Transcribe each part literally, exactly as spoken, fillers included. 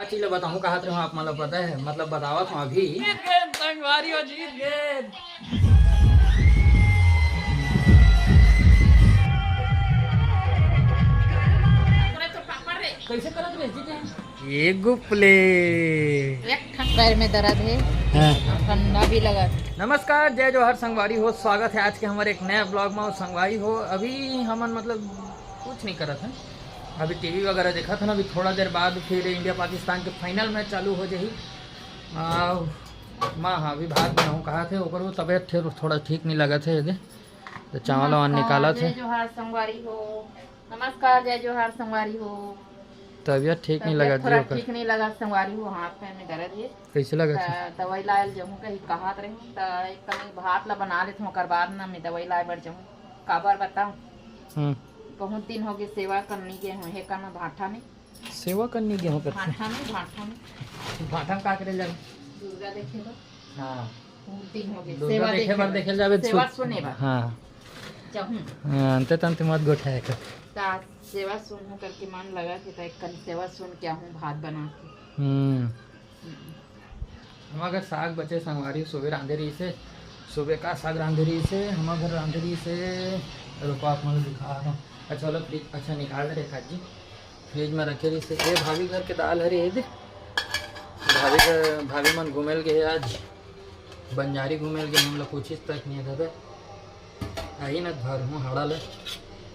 चीज ल बताऊं, कहत रहूं, आप मन ल पता है, मतलब बतावत हूं अभी। जीत गए संगवारी हो, जीत गए। कैसे करत रहे, जीत गए। ये गुपले। एक ठंड पैर में दर्द है। हाँ। ठंडा भी लगत। नमस्कार, जय जोहार संगवारी हो, स्वागत है आज के हमारे एक नया ब्लॉग में। संगवारी हो, अभी हमन मतलब कुछ नहीं करत हन, अभी टीवी वगैरह देखत हन। अभी थोड़ा देर बाद फिर इंडिया पाकिस्तान के फाइनल मैच चालू हो जाही। आ, माँ, हाँ, अभी भात बनाऊँ कहा थे, ओकर वो तबीयत थे, थोड़ा ठीक नहीं लगत है, एदे तो चावल वावल नमस्कार, निकालत जय है। जोहार संगवारी हो। नमस्कार, जय जोहार संगवारी हो। तबीयत ठीक नहीं तबीयत लगत थोड़ा जी ओकर। ठीक नहीं लगत संगवारी हो, हाथ पैर में दर्द है। कैसे लगत है? त दवाई लायल जहूँ कही कहत रहूँ, त एक कनी भात ला बना लेत हूँ, ओकर बाद ना मैं दवाई लाए बर जहूँ। काबर बताऊँ? हम्म। बहुत दिन हो गए सेवा करनी के हूँ, हे करना भाठा में। सेवा करनी के हूँ करते? भाठा में, भाठा में। भाठा में का करे जाए? दुर्गा देखे लो। हाँ। बहुत दिन हो गए। दुर्गा सेवा देखे देखे बर बर। देखे जाबे, सेवा सुन-, सुने बर। हाँ। जहूँ। हाँ, अंते तंते मत गोठाए कर। त सेवा सुनहूँ करके मन लगा के, त एक कन सेवा सुन के आहूँ, भात बना के। हम्म। हम्म। हम अगर साग बचे संगवारी सुबह रांधे रही से, सुबह का साग रांधे रही से, हम घर रांधे रही से, रुको आप मुझे दिखा रहा हूँ। अच्छा, वाला फ्रिज, अच्छा, निकाल रहे काजी। फ्रिज में रखे रही से, ये भाभी घर के दाल हरे, ये दे। भाभी घर, भाभी मन घूमे ल गए आज। बंजारी घूमे ल गे, हमला पूछिस तक नहीं दादा। आही न धर हूँ हाड़ा ले।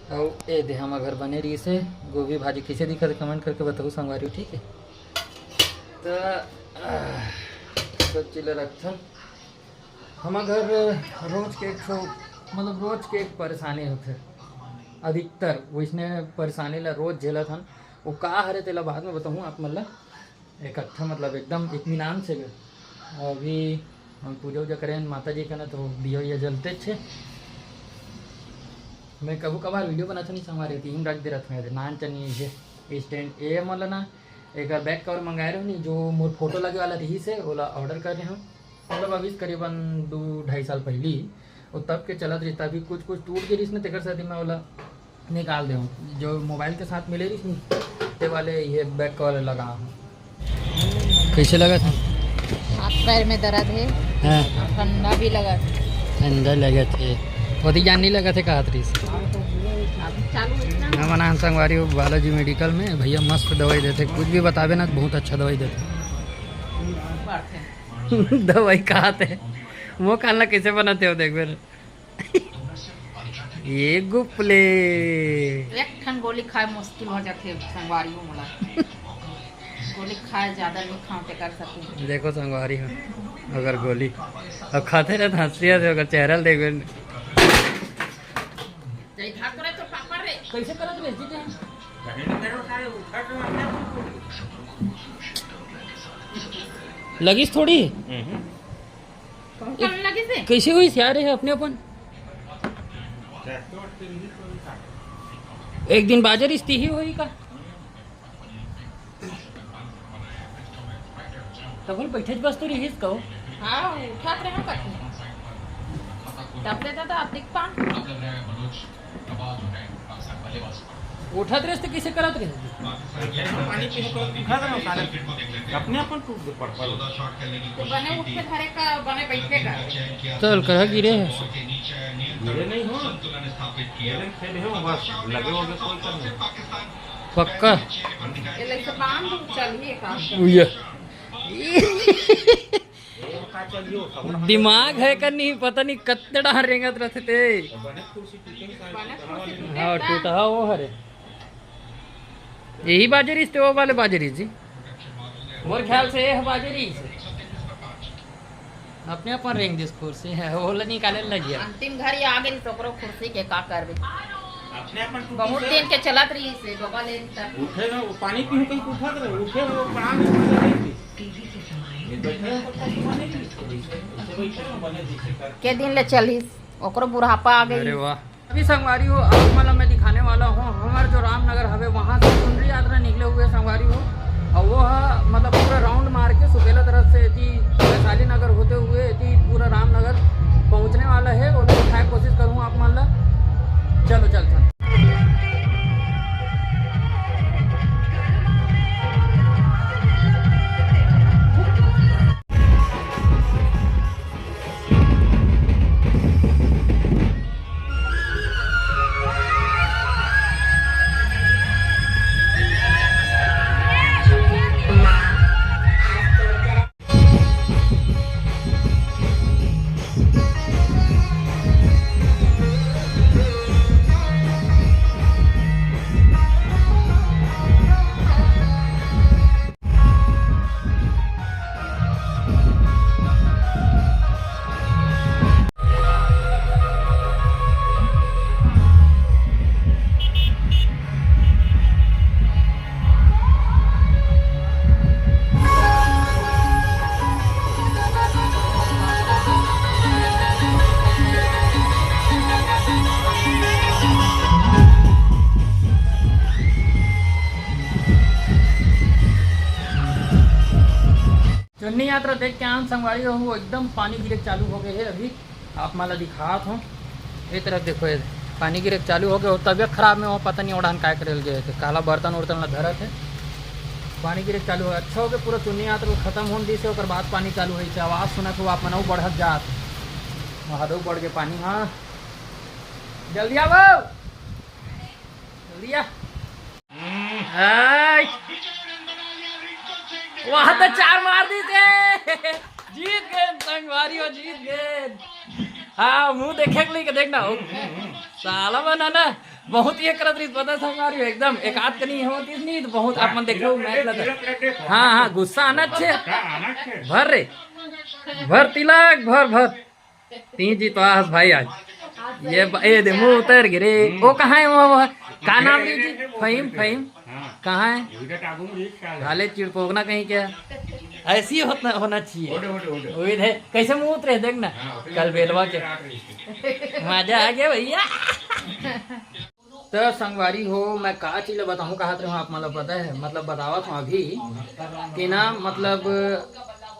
अउ ए दे, हमर घर बने रही से गोभी भाजी कैसे दिखत, कमेंट करके बताऊ संगवारी, ठीक है? तो, आह, सब चीज ल रखथन। हमर घर रोज के एक ठो, मतलब रोज के एक परेशानी होथे, अधिकतर वैसने परेशानी ला रोज झेलत हन। वो का हरे तेला बाद में बताहूँ आप मन ला। एक अच्छा, मतलब एकदम इत्मीनान से गए। अभी हम पूजा उजा करें माता जी का ना, तो दिया उया जलते छे। मैं कभू कभार वीडियो बनाथन नहीं संगवारी, तीन रख दे रहत हूँ, नान चनी ये स्टैंड, ये मतलब ना एक बैक कवर मंगाए रहे नहीं, जो मोर फोटो लगे वाला रही से, ओला ऑर्डर कर रहे हूँ। मतलब अभी करीबन दो ढाई साल पहली, वो तब के चलत रही, तभी कुछ कुछ टूट के रही ने, तेकर साथ मैं ओला निकाल दे हूँ। जो मोबाइल के साथ मिले रही, ते वाले ये बैक कवर लगा हूँ। कैसे लगा था? हाथ पैर में दर्द है। हाँ। और ठंडा भी लगा था। ठंडा लगा थे। ओती जान नहीं लगा थे, कहा रही। अभी चालू है ना। हम अनान संगवारी हो बालाजी मेडिकल में, भैया मस्त दवाई देते, कुछ भी बताबे ना, बहुत अच्छा दवाई देते। दवाई कहा थे, मुँह कान ला कैसे बनाते हो, देख बेर। ये गुपले। एक ठन गोली खाए मुश्किल हो जाथे संगवारी हो मोला। गोली खाए ज्यादा नहीं खाओ ते कर सकूं। देखो संगवारी हो, अगर गोली अब खाते रहे तो हंसी आथे, अगर चेहरा ल देखबे। जय धाक रे तो पापा रे। कैसे करत रहे जी? लगिस थोड़ी। कौन करने लगे से? कैसे हुई यार, ये अपने अपन एक दिन बाजार स्थिति ही हुई का? तब बैठे बस तो रही इसको। हाँ, उठात रहे कथी। तब ले दादा, आप देख पा। उठत रहे तो किसे करत रहे? पानी पीने को उठत रहे साले। अपने अपन टूट दे पड़ पड़। तो बने उठ के धरे का, बने बैठे का। चल, कहा गिरे हैं। गिरे नहीं हो। खेले हो बस, लगे हो गए कोई कर नहीं। पक्का? ये ले से बांध दो, चलिए काम। उया। दिमाग है का नहीं, पता नहीं कत्ते डहार रेंगत रहते थे। बने कुर्सी टूटे साले। हाँ, टूटा वो हरे। यही बाजरीस ते वो वाले बाजरीस जी। मोर ख्याल से ये बाजरीस। अपने अपन रेंग दिस कुर्सी है, वो ला निकाले लगिया। अंतिम घड़ी आ गई तो ओकरो कुर्सी के का करबे? अपने अपन टूटी बहुत से दिन के चलत रही से, बाबा ले तक। उठे ना, वो पानी पीहूं कहीं उठत रहे, उठे वो प्राण नहीं पीछे। ये बैठे हैं, तो कुछ बने नहीं। ऐसे बैठे हैं, बने पीछे कर। के दिन ले चलिस, ओकरो बुढ़ापा आ गई। अरे वाह। अभी संगवारी हो, आप मन ला मैं दिखाने वाला हूँ हमार जो रामनगर हवे, वहाँ से चुनरी यात्रा निकले हुए संगवारी हो, और वो ह, मतलब पूरा राउंड मार के सुपेला तरफ से एती वैशाली नगर होते हुए एती पूरा रामनगर पहुँचने वाला है। और मैं दिखाए कोशिश करूँ आप मन ला। चलो चलथन। चुन्नी यात्रा देख के आन संगवारी हो, एकदम पानी गिरे के चालू हो गए हे। अभी आप मन ला दिखात हो, ये तरफ देखो, ये पानी गिरे के चालू हो गए। वो तबियत खराब में वो पता नहीं ओढ़ान काय करे गए थे, काला बर्तन उर्तन ला धरत हे। पानी गिरे के चालू हो, अच्छा हो गए पूरा चुन्नी यात्रा खत्म होन दिस हे, ओकर बाद पानी चालू होइस हे। आवाज सुनत हो आप मन, अउ बढ़त जात हे, वहाँ दो बढ़ के पानी। हाँ, जल्दी आवो, जल्दी आ। आय। वहाँ तो चार मार दिस हे। जीत गए संगवारी हो, जीत गए। हाँ, मुंह देखे के लेके देखना हो। साला बना ना, बहुत ये करत रही, पता है संगवारी हो, एकदम एक आध कनी हो दिस नहीं तो बहुत आप मन देख लो मैच लगा। हाँ हाँ, गुस्सा आना अच्छे। भर रे, भर तिलक, भर भर। तीन जीतवास भाई आज। ये ब-, ये दे मुंह उतर गिरे। वो कहाँ है वो, वो? का नाम ली जी? फहीम, फहीम। हाँ। कहाँ है? उधर टागू में एक साल है। साले चिड़पोकना कहीं क्या? ऐसी होना, होना चाहिए। ओडे, ओडे, ओडे। वही है, कैसे मुंह उतरे देख ना। हाँ, उतरे कल बेलवा के। रात रही। मजा आ गया भैया। तो संगवारी हो, मैं का चीज ला बताऊँ, कहत रहूँ आप मतलब पता है, मतलब बतावत हूँ अभी कि ना, मतलब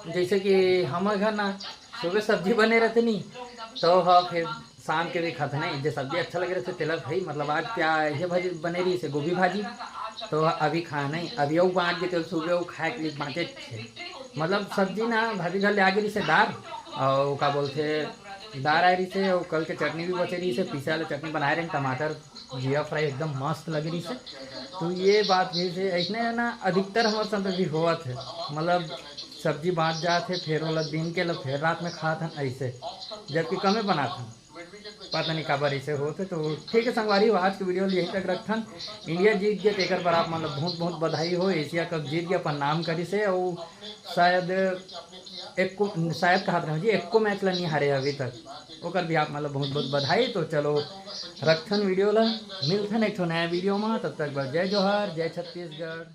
जैसे कि हमर घर ना सुबह सब्जी बने रहते नहीं, तो हाँ फिर शाम के भी खाते नहीं, जो सब्जी अच्छा लगे रहते तेला भाई, मतलब आज क्या ये भाजी बने रही से गोभी भाजी, तो अभी खाए नहीं, अभी वो बांट के तेल सुबह वो खाए के लिए बांटे थे। मतलब सब्जी ना भाभी घर ले आगे रही से दार, और का बोलते दार आए रही से, और कल के चटनी भी बचे रही से, पीसे वाला चटनी बनाए रहे टमाटर जिया फ्राई एकदम मस्त लगे रही से। तो ये बात भी से ऐसने है ना, अधिकतर हमारे साथ भी होवत है, मतलब सब्जी बांच जात है, फिर वाला दिन के ला फिर रात में खात हन ऐसे, जबकि कमे बनात हन। पता नहीं काबर ऐसे होत है। तो ठीक है संगवारी हो, आज के वीडियो यहीं तक रखथन। इंडिया जीत गया, तेकर बर आप मतलब बहुत बहुत बधाई हो। एशिया कप जीत गया, अपन नाम करी से, और शायद एको, शायद कहत रहूँ जी, एको मैच ला नहीं हारे अभी तक, ओकर भी आप मतलब बहुत बहुत बधाई। तो चलो रखथन वीडियो ला, मिलथन एक ठो नया वीडियो में, तब तक बस जय जोहार, जय छत्तीसगढ़।